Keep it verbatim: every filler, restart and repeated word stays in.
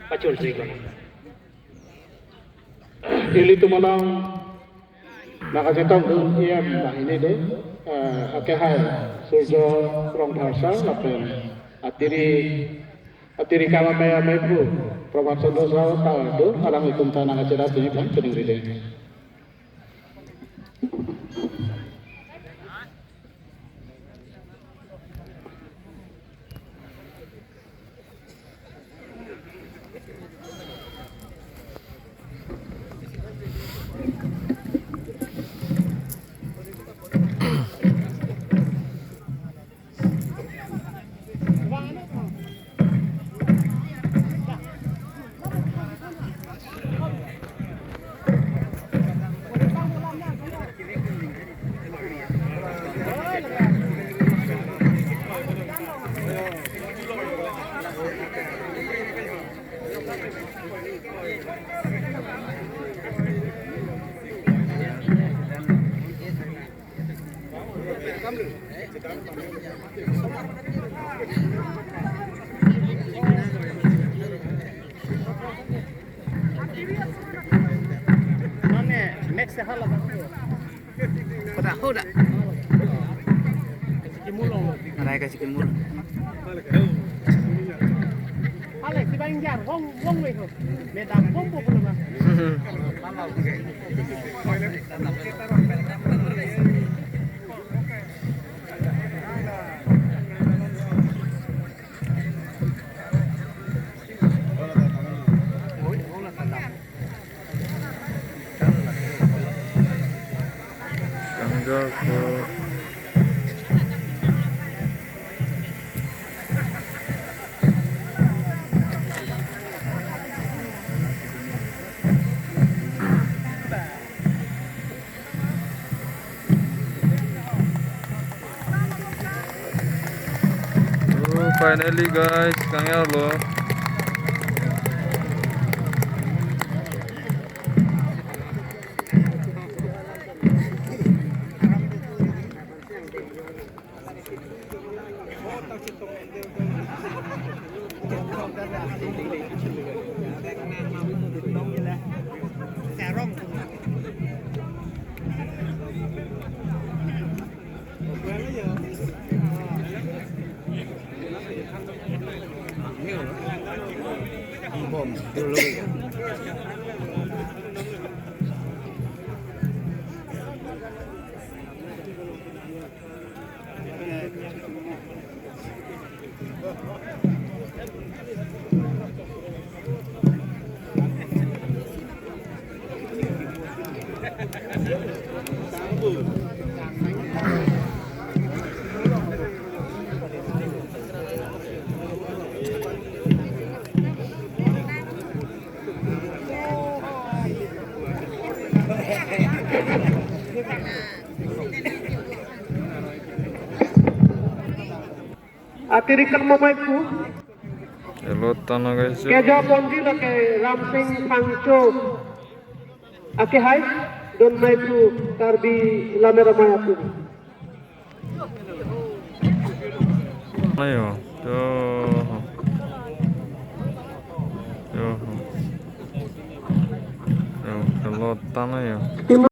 Pachul si ko. Ilitum along nangkachetongdun E M banghini do, eh, akehai Surjo Rongphar sir lapen atiri, atiri kama maya mepu Pramod Chandra sir ta do, alanglitum ta nangkacherak tini kan peningri de. Mane, next se hala ba. Hoda, hoda. Kimulong. Arai ka si kimul. Hala, si bang jar, wong, wong we ho. Medam bom bom bom ba. Kangja ko. Oh, finally guys, kangjarlo. Atiri kama maipu. Hello, tana guys. Keja ponji lake Ramsing Phangcho. Akehai, don maipu Karbi Lamera Maya pu. Ayo, yo. Yo. Yo, hello, tana yo. Tim